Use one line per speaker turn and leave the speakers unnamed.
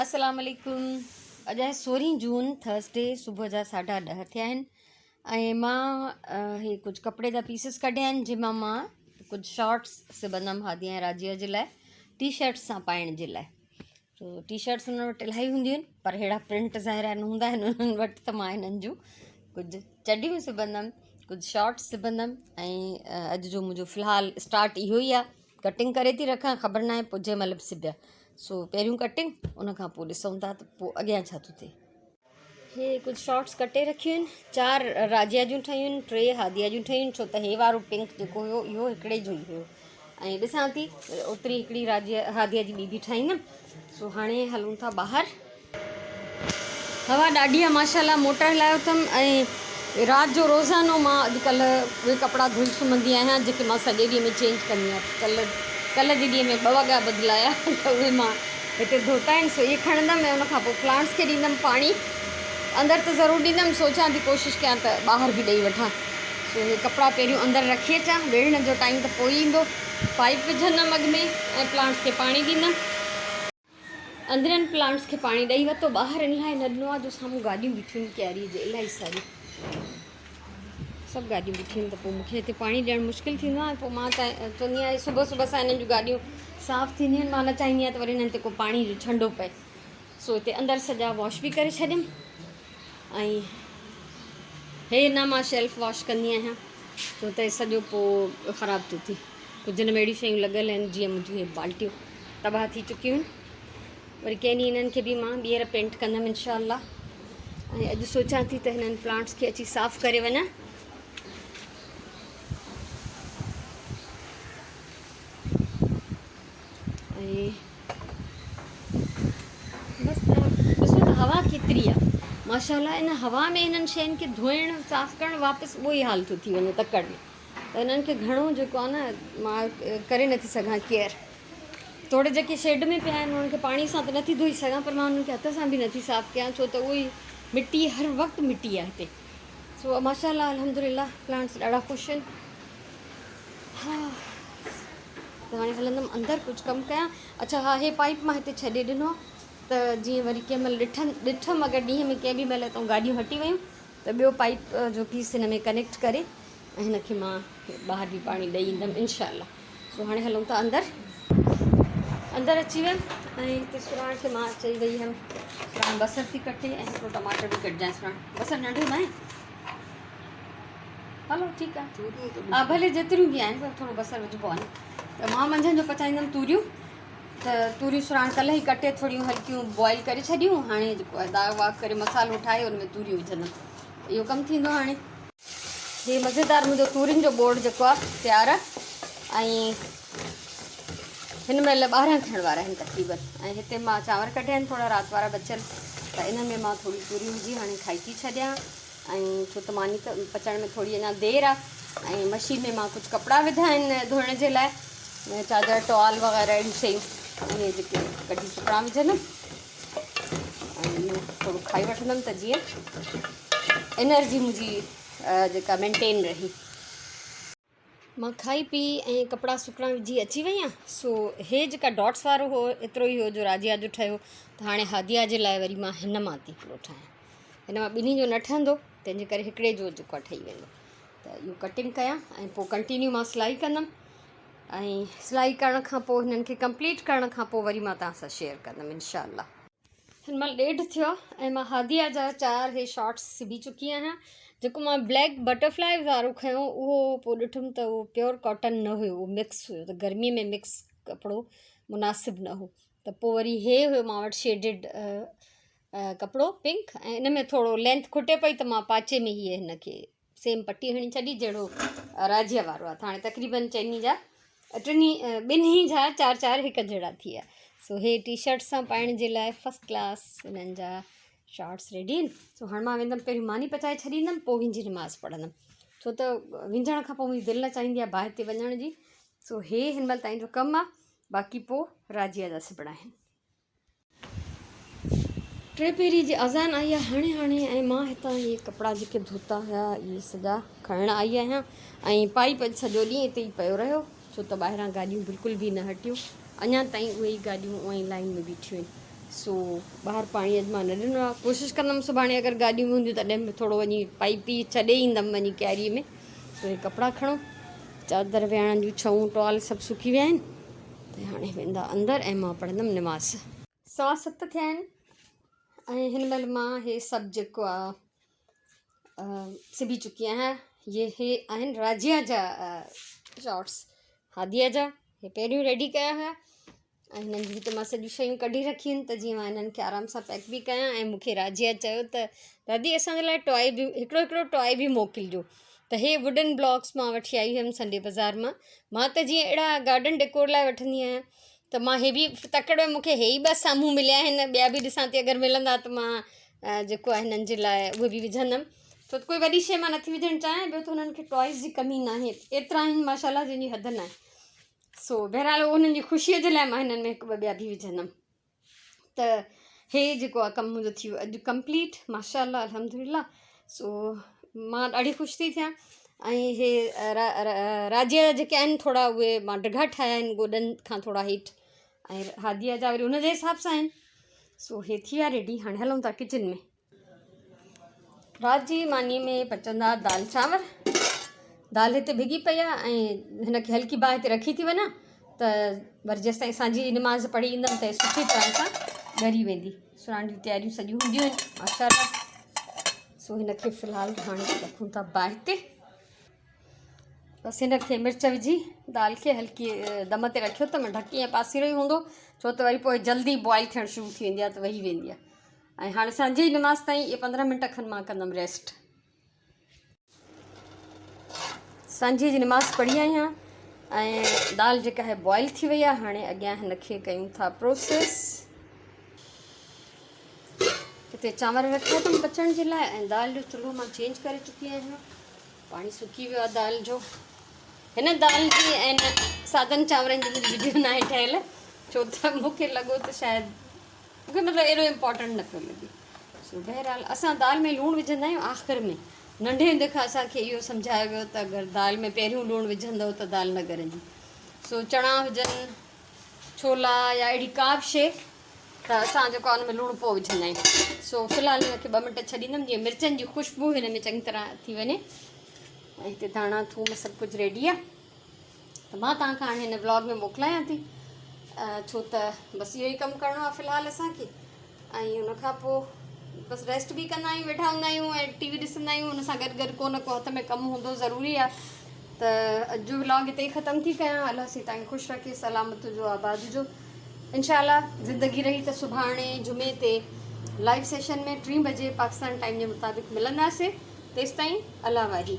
السلام عليڪم اڄ آهي سورهين جون ٿرسڊي صبح جا ساڍا ڏهه ٿيا آهن ۽ مان هي ڪجهه ڪپڙي جا پيسز ڪڍيا آهن جن مان مان ڪجهه شارٽس سبندم هادي ۽ راجيا جي لاء ٽي شرٽس سان پائڻ جي لاء سو ٽي شرٽس انهن وٽ الاهي هونديون آهن پر اهڙا پرنٽ ظاهر آهي نه هوندا آهن انهن وٽ ته مان هنن جون ڪجهه چڍيون سبندم ڪجهه شارٽس سبندم ۽ اڄ جو منهنجو في الحال اسٽارٽ اهو ئي آهي ڪٽنگ ڪري ٿي رکان خبر ناهي پوء جنهن مهل به سبيا سو پهريون ڪٽنگ ان کان پوء ڏسون ٿا ته پوء اڳيان ڇا ٿو ٿئي. هي ڪجهه شارٽس ڪٽي رکيون آهن چار راجيا جون ٺهيون آهن ٽي هاديا جون ٺهيون آهن ڇو ته هي وارو پنڪ جيڪو هيو اهو هڪڙي جو ئي هيو ۽ ڏسان ٿي اوتري هڪڙي راجيا هاديا جي ٻي به ٺاهيندم سو هاڻي هلون ٿا ٻاهر. هوا ڏاڍي آهي ماشاءالله موٽر هلايو اٿم ۽ رات جو روزانو مان اڄڪلهه اهي ڪپڙا ڌوئي سمهندي آهيان جيڪي مان سڄي ڏينهن ۾ چينج ڪندي آهيان ڪلهه ڪلهه جي ڏينهن ۾ ٻه وڳا بدلايا ته اهي مان هتي ڌوتا آهن سو اهي کڻندم ۽ ان کان پوء پلانٽس کي ڏيندم پاڻي اندر ته ضرور ڏيندم سوچان ٿي ڪوشش ڪيان ته ٻاهر به ڏئي وٺان سو اهي ڪپڙا پهريون اندر رکي اچان ويڙهڻ جو ٽائيم ته پوء ئي ايندو پائپ وجهندم اڳ ۾ ۽ پلانٽس کي پاڻي ڏيندم. اندرين پلانٽس کي پاڻي ڏئي ورتو ٻاهر ان لاء نه ڏنو آهي جو سامهون گاڏيون بيٺيون آهن ڪياري جي الاهي ساريون سڀ گاڏيون بيٺيون آهن ته پوء مونکي هتي پاڻي ڏيڻ مشڪل ٿيندو آهي پوء مان چوندي آهيان صبح صبح سان هنن جون گاڏيون صاف ٿينديون آهن مان نه چاهيندي آهيان ته وري هنن تي ڪو پاڻي جو ڇنڊو پئي سو هتي اندر سڄا واش به ڪري ڇڏيم ۽ هي نه مان شيلف واش ڪندي آهيان ڇو ته سڄو پوء خراب ٿو ٿئي ڪجهه هن ۾ اهڙيون شيون لڳل آهن جيئن منهنجون هي بالٽيون تباهه ٿي چڪيون آهن وري ڪنهن ڏينهن هنن کي به مان ٻيهر پينٽ ڪندم انشاء الله ۽ اڄ سوچان ٿي ته هنن پلانٽس کي اچي صاف ڪري وڃان. ۽ بس ڏسو ته هوا ڪيتري آهي ماشاء الله ان هوا ۾ هنن شين کي ڌوئڻ صاف ڪرڻ واپس اهو ئي حال ٿو ٿي وڃي تڪڙ ۾ ته هنن کي گهڻو جيڪو آهي نه مان ڪري نٿي سگهان ڪيئر توڙي جيڪي شيڊ ۾ پيا آهن انهن کي پاڻي سان ته نٿي ڌوئي سگهان پر مان انهن کي هٿ سان به نٿي صاف ڪيان ڇو ته اهو ئي مٽي هر وقت مٽي آهي هتي سو ماشاء الله الحمد لله پلانٽس ڏاڍا خوش آهن ها ته هاڻي هلندم اندر ڪجهه ڪم ڪيان اڇا ها هي پائپ مان هتي ڇڏي ڏنو ته جيئن وري ڪنهن مهل ڏٺم ڏٺم اگر ڏينهن ۾ ڪنهن به مهل هتان گاڏيون هٽي ويون ته ٻيو پائپ جو پيس هن ۾ ڪنيڪٽ ڪري ۽ هن کي مان ٻاهر به پاڻي ڏئي ايندم انشاء الله سو هاڻي هلون ٿا اندر. اندر اچي ويم ۽ هتي سراڻ کي مان چئي وئي هيم سراڻ بصر ٿي ڪٽي ۽ هڪڙو ٽماٽر به ڪٽجانء سراڻ بصر ننڍو ناهي هلو ٺيڪ آهي ها ڀلي جيتريون به آهن پر ٿورو بصر وجهبو آهي ته مان منجهند جو پچائيندم توريون ته توريون سراڻ ڪلهه ئي ڪٽي ٿوريون هلڪيون بوائل ڪري ڇڏيون هاڻي جيڪو آهي داغ واغ ڪري مصالحو ٺاهي ان ۾ توريون وجهندم اهو ڪم ٿيندو هاڻي هي مزيدار منهنجو تورين جو ٻوڙ جيڪو آهي تيار آهي ۽ هن مهل 12 ٿيڻ وارا آهن تقريبن ۽ هتي مان چانور ڪڍيا آهن ٿورا رات وارا بچيل ته ان ۾ مان ٿوري توريون وجهي هاڻي کائي ٿي ڇڏيان ۽ ڇو ته ماني ته پچائڻ ۾ ٿوري اڃا دير آهي ۽ مشين ۾ مان ڪجهه ڪپڙا وڌا آهن ڌوئڻ جي لاء چادر ٽوال وغيره اهڙيون شيون اهي جيڪي ڪڍي سڪڻا وجهندم ۽ اهو ٿورو کائي وٺندم ته جيئن انرجي منهنجي جيڪا مينٽين رهي. مان کائي پي ۽ ڪپڙا سڪڻا وجهي اچي وئي آهيان سو هي جيڪا ڊاٽس وارو هو ايترو ئي هو جو راجيا جو ٺهيو ته هاڻي هاديا جي لاء وري مان هن مان ٿي هڪڙو ٺاهيان هن مان ٻنهي جو نه ٺهندو تنهن جي ڪري هڪڙي جو جيڪو آهي ٺهي ويندو ته اهو ڪٽنگ ڪيان ۽ پوء ڪنٽينيو مان سلائي ڪندم ۽ سلائي ڪرڻ کان پوء هنن کي ڪمپليٽ ڪرڻ کان پوء وري مان توهان سان شيئر ڪندم انشاء الله. هن مهل ڏيڍ ٿيو آهي ۽ مان هاديا جا چار هي شارٽس سبي چڪي آهيان جيڪو مان بليڪ بٽرفلائي وارو کنيو اهو پوء ڏٺم ته اهو پيور ڪاٽن نه هيو اهو مڪس هيو ته گرمي ۾ مڪس ڪپڙو مناسب نه هو ته پوء وري هي هيو مان وٽ شيڊڊ ڪپڙو پنڪ ۽ ان ۾ ٿورو لينٿ کٽي پئي ته مان پاچي ۾ هيء هن کي سيم پٽي هڻي ڇڏي جهڙو راجيا وارو آهي ته هاڻي تقريبن چئني جا ٽنهي ٻنهي جا چار چار هڪ جهڙا ٿي ويا سو هي ٽي شرٽ سان پائڻ جي لاء فرسٽ ڪلاس هنن جا شارٽس ريڊي آهن سو هاڻي مان ويندم پهريون ماني پچائي ڇڏيندم پوء وينجهي نماز پڙهندم ڇو ته وينجهڻ کان پوء منهنجي دل نه چاهيندي آهي باهه تي وڃڻ جي سو هي هن مهل تائين جو ڪم آهي باقي پوء راجيا جا سبڻا آهن. ٽي پهري جي اذان آئي آهي هاڻي هاڻي ۽ مان هتان هي ڪپڙا جيڪي ڌوتا هيا اهي سڄا کڻڻ آئي آهيان ۽ پائپ اڄ سڄو ڏينهن اتي ئي پيو رهيو ڇو ته ٻاهران گاڏيون بلڪل به نه هٽيون اڃا تائين اهي ئي گاڏيون اونئي لائين ۾ بيٺيون آهن. سو ٻاهر پاڻي اڄ مان نه ڏنو آهي. ڪوشش ڪندم سڀاڻي اگر گاڏيون به هونديون تڏهن به ٿورو وڃي پائيپ ئي ڇڏي ايندم وڃي ڪياريء ۾. سو هي ڪپڙا کڻو، چادر ويهاڻن جون ڇئون ٽوال سڀ سڪي ويا آهن ته هاڻي ويندا اندر ۽ مان پڙهندم نماز. 7:15 ٿيا آهن ۽ هن مهل مان هي سڀ جيڪو آ سبي چڪي آهيان. هي آهن راجيا جا شارٽس، هاديا جا هي پهريون ريڊي ڪيا هيا ۽ هنن جون ته مان سڄيون شيون ڪڍي رکيون آهن ته جيئن مان هنن کي آرام سان پيڪ به ڪيان ۽ مون کي راجيا چيو ته دادي اسان جي لاء ٽوائي به هڪڙو هڪڙو ٽوائي به موڪلجو ته هي ووڊن بلاڪس مان وٺي آئي هيم سنڊي بازار مان. مان ته جيئن اهڙا گارڊن ڊيڪور لاء وٺندي آهيان ته مان هي به تڪڙ ۾ مون کي هي ئي ٻه سامهون مليا آهن، ٻيا به ڏسان ٿي اگر ملندا ته مان جيڪو آهي هنن جي لاء اهي به وجهندم. ڇو ته ڪوئي وڏي شيء مان نٿي وجهڻ چاهيان، ٻيو ته هنن کي ٽوائز جي ڪمي ناهي، ايترا آهن ماشاء الله جنهن جي حد ناهي. سو بهرحال انهن جي خوشيء جي لاء مان هنن ۾ هڪ ٻه ٻيا به وجهندم. ته هي جيڪو آهي ڪم منهنجو ٿي ويو اڄ ڪمپليٽ ماشاء الله الحمد لله. سو مان ڏاڍي خوش ٿي ٿيان. ۽ هي راجيا جا جيڪي آهن ٿورا اهي مان ڊگها ٺاهيا آهن گوڏن کان ٿورا هيٺ، ۽ هاديا جا وري ان جي حساب سان آهن. سو هي ٿي ويا ريڊي. هاڻي هلون ٿا ڪچن ۾. رات جي مانيء ۾ پچندا دال چانور. دال هتي ڀڳي پئي آهي ۽ هن کي هلڪي باهه تي رکي ٿي وڃان ته وري جيستائين سانجهي جي نماز پڙهي ايندم ته سٺي طرح سان ڳري ويندي. سراڻ جون تياريون سڄيون هونديون آهن ماشاء الله. سو هن کي في الحال هاڻي رکون ٿا باهه تي. بس هن کي مرچ وجهي دال کي هلڪي دم تي رکيو اٿم، ڍڪي ۽ پاسيرو ئي هوندو ڇو ته وري پوء جلدي بوائل ٿيڻ شروع ٿي ويندي آهي ته وهي ويندي آهي. ۽ هاڻي سانجهي جي نماز تائين اهي 15 منٽ کن مان ڪندم ريسٽ. سانجهي جي نماز پڙهي آهيان ۽ دال جيڪا آهي بوائل ٿي وئي آهي. هاڻي اڳيان هن کي ڪيون ٿا پروسيس. هتي چانور رکيا اٿم پچڻ جي لاء ۽ دال جو چلهو مان چينج ڪري چڪي آهيان. پاڻي سڪي ويو آهي دال جو. هن دال جي ۽ سادن چانورن جي منهنجي وڊيو ناهي ٺهيل ڇو ته مون کي لڳو ته شايد مون کي مطلب ايڏو امپورٽنٽ نه پيو لڳي. سو بهرحال اسان دال ۾ لوڻ وجهندا آهيون آخر ۾. ننڍي هوندي کان اسان کي اهو سمجهايو ويو ته اگر دال ۾ پهريون لوڻ وجهندؤ ته دال نه ڳرندي. سو چڻا هجن، ڇولا يا اهڙي ڪا به شيء ته اسان جيڪو آهي ان ۾ لوڻ پوء وجهندا آهيون. سو في الحال هن کي 2 منٽ ڇڏيندم جيئن مرچن جي خوشبو هن ۾ چڱي طرح ٿي وڃي. ۽ هتي ڌاڻا ٿوم سڀ ڪجهه ريڊي آهي. ته مان توهان کان هاڻي هن ولاگ ۾ موڪلايان ٿي ڇو ته بس اهو ئي ڪم ڪرڻو آهي في الحال اسان کي ۽ ان کان پوء بس ريسٽ به ڪندا آهيون، ويٺا هوندا آهيون ۽ ٽي وي ڏسندا آهيون. ان سان گڏ گڏ ڪو نه ڪو هٿ ۾ ڪم هوندو ضروري آهي. ته اڄ جو ولاگ هتي ئي ختم ٿي ڪيان. الله سائين توهان کي خوش رکي، سلامت هجو، آباد هجو. انشاء الله زندگي رهي ته سڀاڻي جمعي تي لائيو سيشن ۾ 3 بجي پاڪستان ٽائيم جي مطابق ملنداسين. تيستائين الله واهي.